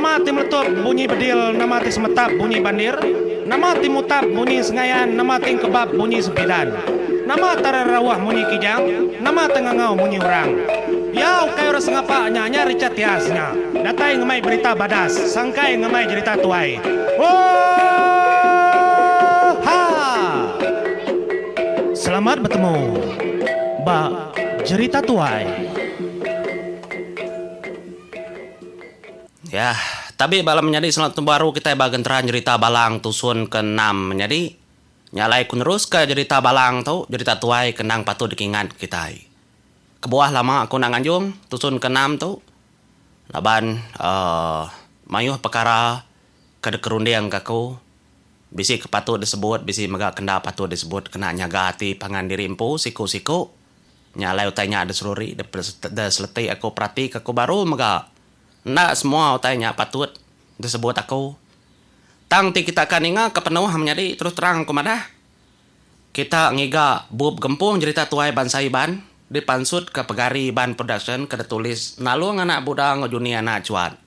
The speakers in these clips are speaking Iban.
Nama ti meletup bunyi bedil, nama ti semetap bunyi bandir, nama ti mutap munyi sengayan, nama ti engkebap munyi sempidan. Nama ti rerauh munyi kijang, nama ti ngangau munyi orang. Iya ukai orang sengapa nya nya Richard Tias nya. Datai ngemai berita badas, sangkai ngemai jerita tuai. Oohaa! Selamat betemu ba Jerita Tuai. Yah, tabi bala menyadi selamat betemu baru kitai ba genteran jerita Balang tusun ke enam menyadi. Nya alai ku neruska jerita Balang tu, jerita tuai ke endang patut dikingat kitai. Kebuah lama aku enda nganjung tusun ke enam tu laban uhh mayuh pekara ke dikerundingka aku bisi ke patut disebut bisi mega ke enda patut disebut kena nyaga ati pangan diri empu siku-siku. Nya alai utai nya diseruri diseleti aku peratika aku baru mega. Enda semua utai nya patut disebut aku. Tang ti kita ka ninga ke penuh menyadi terus terang ku madah. Kita ngiga bup gempung jerita tuai bansa Iban dipansutka Pegari Iban Production ke ditulis Nalung anak Buda enggau Juni anak Chuat.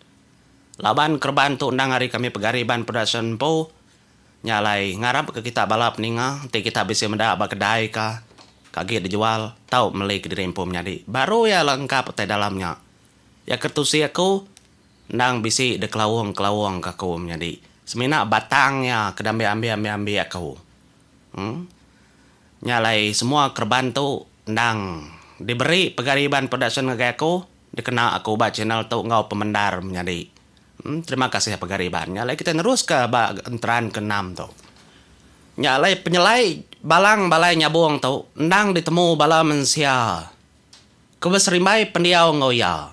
Laban kereban tu endang ari kami Pegari Iban Production empu, nya alai ngarapka kita bala peninga enti kita bisi meda ba kedai ka ka agi dijual tau meli kediri empu menyadi. Baru iya lengkap utai dalam nya. Iya ke tusi aku endang bisi dikelaung-kelaung ka aku menyadi. Semina batang iya ke diambi-ambi ambi-ambi aku. Em. Nya alai semua kereban tu endang diberi Pegari Iban Production ngagai aku dikena aku ba channel tu enggau pemendar menyadi. Em terima kasih Pegari Iban. Nya alai kitai neruska ba enteran ke enam tu. Nya alai penyelai balang balai nyabung tu endang ditemu bala mensia. Ke beserimbai pendiau enggau iya.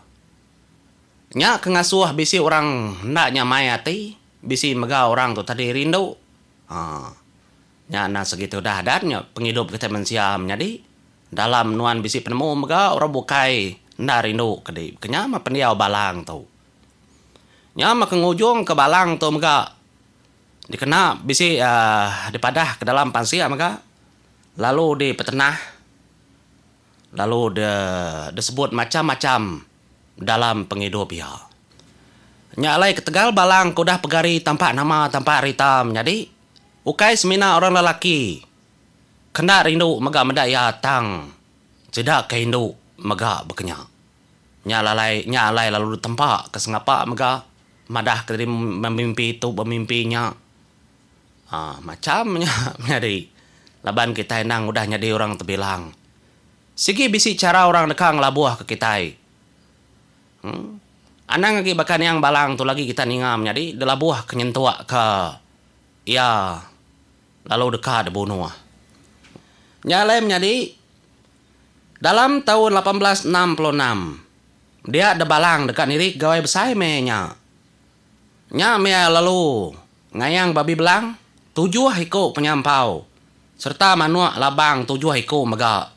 Nya ke ngasuh bisi orang enda nyamai ati, bisi mega orang tu tadi rindu. Haa. Nya endang segi ti udah adat nya pengidup kitai mensia menyadi. Dalam nuan bisi penemu mega orang bukai enda rindu ke di. Ke nya meh pendiau balang tu. Nya meh ke ngujung ke balang tu mega dikena bisi aaa dipadah ke dalam pansik mega lalu dipetenah. Lalu de disebut macham-macham dalam pengidup iya. Nya alai ketegal Balang ke udah pegari tampak nama tampak rita menyadi, ukai semina orang lelaki ke enda rindu mega meda iya tang sida ke indu mega bekenya. Nya lalai nya alai lalu ditempa ke sengapa mega madah ke diri bemimpi tu bemimpi nya. Haa macham nya menyadi laban kitai endang udah nyadi orang tebilang. Sigi bisi chara orang deka ngelabuhka kitai. Huh anang agi baka niang balang tu lagi kita ninga menyadi dilabuhka nyentukka iya lalu deka dibunuh. Nya alai menyadi dalam taun 1866 dia debalang deka niri gawai besai meh nya. Nya mih lalu ngayang babi belang tujuh iku penyampau sereta manuk labang tujuh iku mega.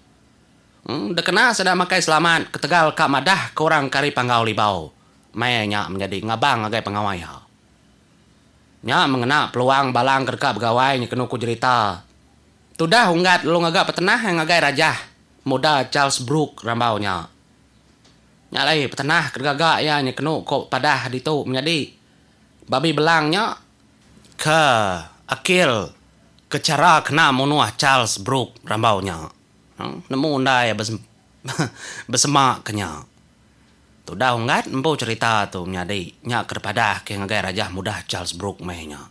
Dikena sida makai selamat ketegal ka madah ke orang ke ari Panggau Libau maya nya menjadi ngabang ngagai pengawa iya. Nya mengena peluang balang ke deka begawai nya kenu ku jerita. Tudah Unggat lalu ngaga petenah ngagai Rajah Muda Charles Brooke rambau nya. Nya alai petenah ke digaga iya nya kenu ko padah ditu menyadi babi belang nya ke akil ke chara kena munuh Charles Brooke rambau nya. Nemu enda iya besema ke nya. Tudah unggat empu cherita tu menyadi nya ke dipadah ke ngagai Rajah Mudah Charles Brooke meh nya.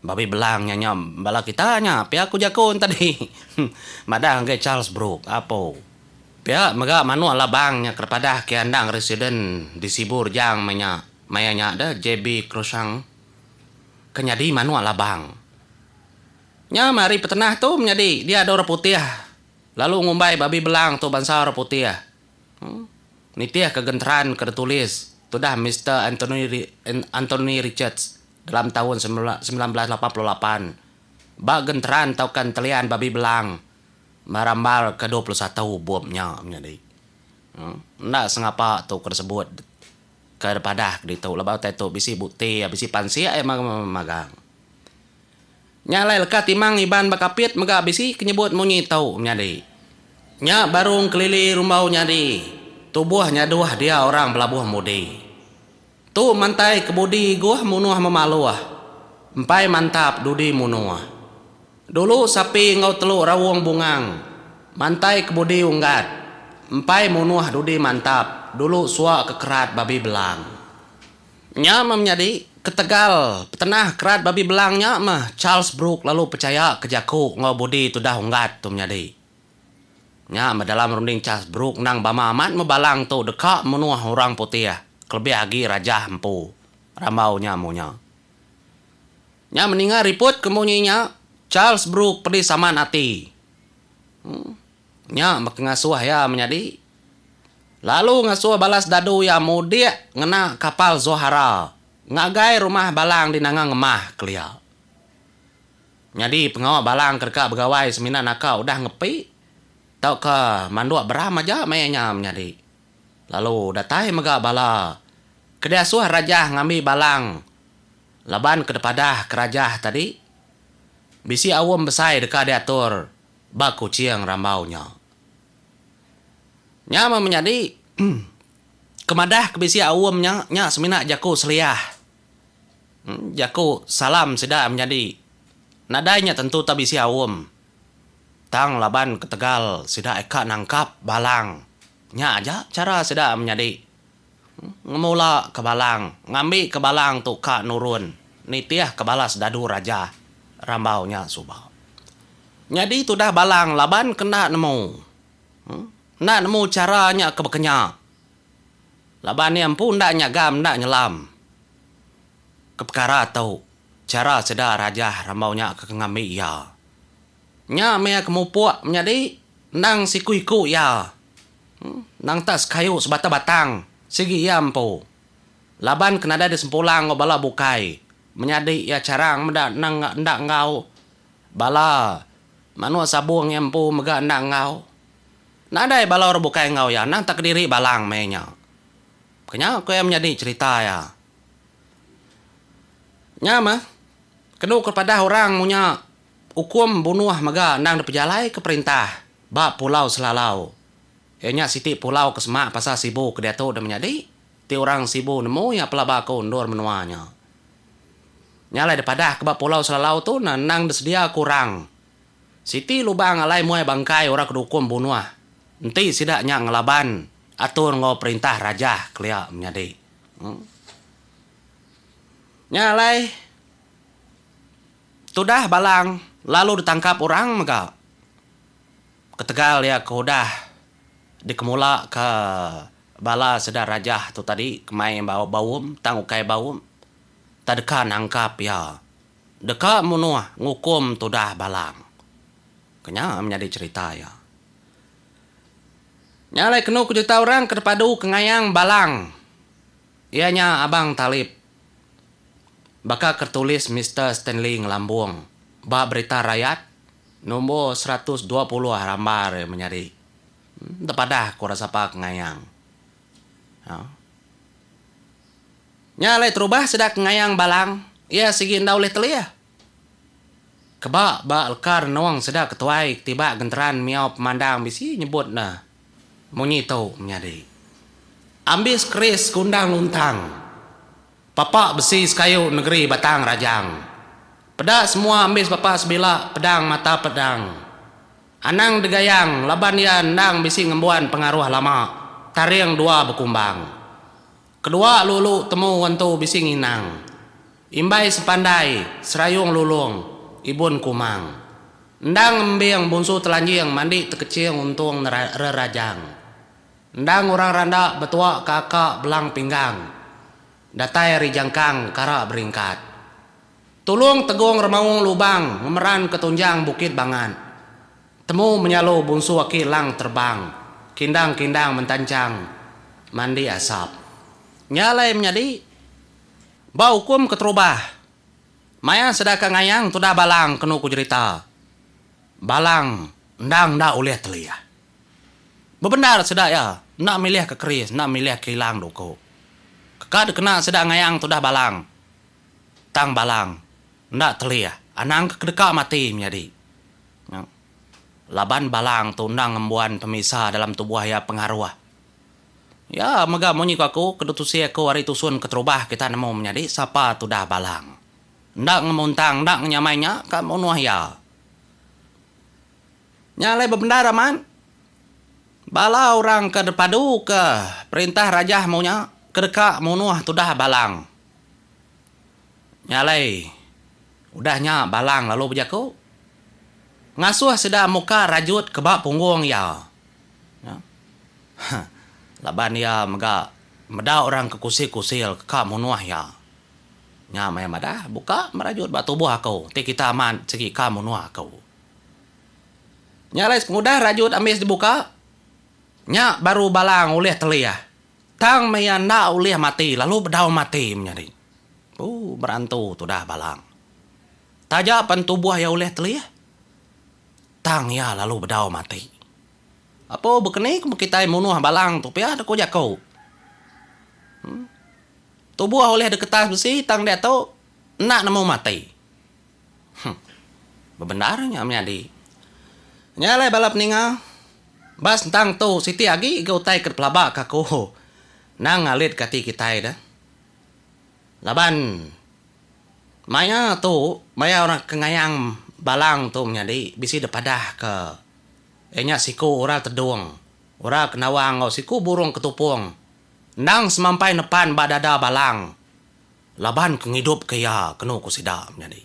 Babi belang nya nya bala kita nya pia ku jaku ne tadi madah ngagai Charles Brooke apo. Pia mega manuk labang nya ke dipadah ke andang Residen di Sibu Rejang meh nya maya nya deh JB Cruickshank ke nyadi manuk labang. Nya meh ari petenah tu menyadi dia ada orang putih lalu ngumbai babi belang tu bansa orang putih. Nitih ke genteran ke ditulis tudah Mister Anthony Anthony Richards dalam taun 1988 ba genteran tauka entelian babi belang Merambar ke 21 bup nya menyadi. Enda sengapa tu ke disebut ke dipadah ke ditu laban utai tu bisi bukti iya bisi pansik iya magang. Nya alai leka timang Iban ba Kapit mega bisi ke nyebut munyi tu menyadi. Nya baru engkelili rumbau nyadi tubuh nyaduh dia orang belabuh mudi. Tu mantai ke budi guh munuh memaluh, empai mantap dudi munuh. Dulu sapi enggau telu raung bungang, mantai ke budi unggat, empai munuh dudi mantap dulu sua ke kerat babi belang. Nya meh menyadi, ketegal petenah kerat babi belang nya meh Charles Brooke lalu pechaya ke jaku enggau budi tudah unggat tu menyadi. Nya meh dalam runding Charles Brooke endang bama amat meh balang tu deka munuh orang putih kelebih agi rajah empu rambau nya munya. Nya meninga riput ke munyi nya, Charles Brooke pedis amat ati. Nya meh ke ngasuh iya menyadi lalu ngasuh bala sedadu iya mudik ngena kapal Zohara ngagai rumah balang di Nanga Ngemah kelia. Nyadi pengawa balang ke deka begawai semina naka udah ngepi tauka manduk beram aja maya nya menyadi. Lalu datai mega bala ke diasuh rajah ngambi balang laban ke dipadah ke rajah tadi bisi aum besai deka diatur ba Kuching rambau nya. Nya meh menyadi ke madah ke bisi aum nya nya semina jaku seliah. Jaku salam sida menyadi nadai nya tentu ta bisi aum. Tang laban ketegal sida eka nangkap balang nya aja chara sida menyadi ngemula ke balang ngambi ke balang tu ka nurun nitih ke bala sedadu raja rambau nya suba. Nyadi tudah balang laban ke enda nemu enda nemu chara nya ke bekenya. Laban iya empu enda nyagam enda nyelam ke pekara tu chara sida rajah rambau nya ke ngambi iya. Nya meh iya ke mupuk menyadi endang siku-iku iya. Endang tak sekayu sebatang batang sigi iya empu. Laban ke nadai disempulang enggau bala bukai menyadi iya charang meda endang enda enggau bala manuk sabung iya empu mega enda enggau. Nadai bala orang bukai enggau iya endang tak kediri balang meh nya. Kenya ku iya menyadi cherita iya. Nya meh, kenu ke padah orang munya ukum bunuh mega endang dipejalaika perintah ba Pulau Selalau. Iya nya siti pulau ke semak pasar Sibu ke diatu deh menyadi ti orang Sibu nemu iya pelaba ku endur menua nya. Nya alai dipadah ke ba Pulau Selalau tu ne endang disediaka orang Siti lubang alai muai bangkai orang ke diukum bunuh enti sida nya ngelaban atur enggau perintah rajah kelia menyadi. Nya alai tudah Balang lalu ditangkap orang mega ketegal iya ke udah dikemula ke bala sida rajah tu tadi ke mai baum tang ukai baum tak deka nangkap iya. Deka munuh ngukum tudah Balang. Ke nya menyadi cherita iya. Nya alai kenu ku cherita orang ke dipadu ke ngayang Balang iya nya Abang Talib. Baka ke tulis Mister Stanley Ngelambong ba Berita Rayat nombor 120 rambar iya menyadi. Depadah ku orang sapa ke ngayang. Nya alai terubah sida ke ngayang Balang, iya sigi enda ulih telih. Keba ba leka renung sida ke tuai ke tibak genteran miau pemandang bisi nyebut ne munyi tu menyadi. Ambis keris gundang luntang, papa besi sekayu negeri Batang Rajang. Peda semua ambis papa sebila pedang mata pedang. Anang degayang laban iya endang bisi ngembuan pengaruh lama taring dua bekumbang. Kedua lulu temu entu bisi nginang. Imbai sepandai, serayung lulung, ibun kumang. Endang embing bunsu telanjing mandi tekeching untung rerajang. Endang orang randa betua ke aka belang pinggang. Datai ari jangkang kara beringkat. Tulung tegung remaung lubang ngemeran ke tunjang bukit bangat. Temu menyalu bunsu aki lang terbang, kindang-kindang mentanchang mandi asap. Nya alai menyadi ba ukum keterubah maya sedaka ngayang tudah balang kenu ku jerita. Balang endang enda ulih telih. Bebendar sida iya enda milih ke keris enda milih ke ilang duku. Keka dikena sida ngayang tudah balang tang balang enda telih anang ke kedeka mati menyadi. Laban balang tu endang ngembuan pemisa dalam tubuh iya pengaruh. Iya mega munyi ku aku ke ditusi aku ari tusun keterubah kita nemu menyadi sapa tudah Balang. Enda ngemuntang enda ngenyamai nya ka munuh iya. Nya alai bebendar amat bala orang ke dipadu ke perintah rajah mu nya ke deka munuh tudah Balang. Nya alai udah nya Balang lalu bejaku ngasuh sida muka rajut ke ba punggung iya. Laban iya mega meda orang ke kusil-kusil ke ka munuh iya. Nya maya madah, buka merajut ba tubuh aku ti kita amat sigi ka munuh aku. Nya alai sepengudah rajut ambis dibuka, nya baru Balang ulih telih. Tang meh iya enda ulih mati lalu bedau mati menyadi. Ooh berantu tudah Balang. Taja pen tubuh iya ulih telih, tang iya lalu bedau mati. Apo bekeni ke kitai munuh balang tu pia ku jaku. Tubuh ulih diketas besi tang diatu enda nemu mati. Huh. Bebendar nya menyadi. Nya alai bala peninga ba sentang tu siti agi ga utai ke dipelaba ka aku nang ngalit ke ati kitai deh. Laban maya tu maya orang ke ngayang balang tu menyadi bisi dipadah ke Iya nya siku orang tedung, orang kendawang enggau siku burung ketupung endang semampai nepan ba dada balang laban ke ngidupka iya kenu ku sida menyadi.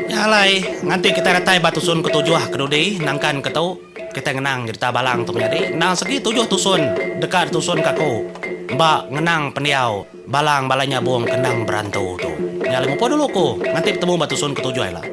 Nya alai, nganti kitai datai ba tusun ketujuh ke dudi nangkan ke tu, kitai ngenang jerita balang tu menyadi endang segi tujuh tusun deka ditusunka aku ba ngenang pendiau balang balai nyabung ke endang berantu tu. Nya alai mupuk dulu ku nganti betemu ba tusun ketujuh ila.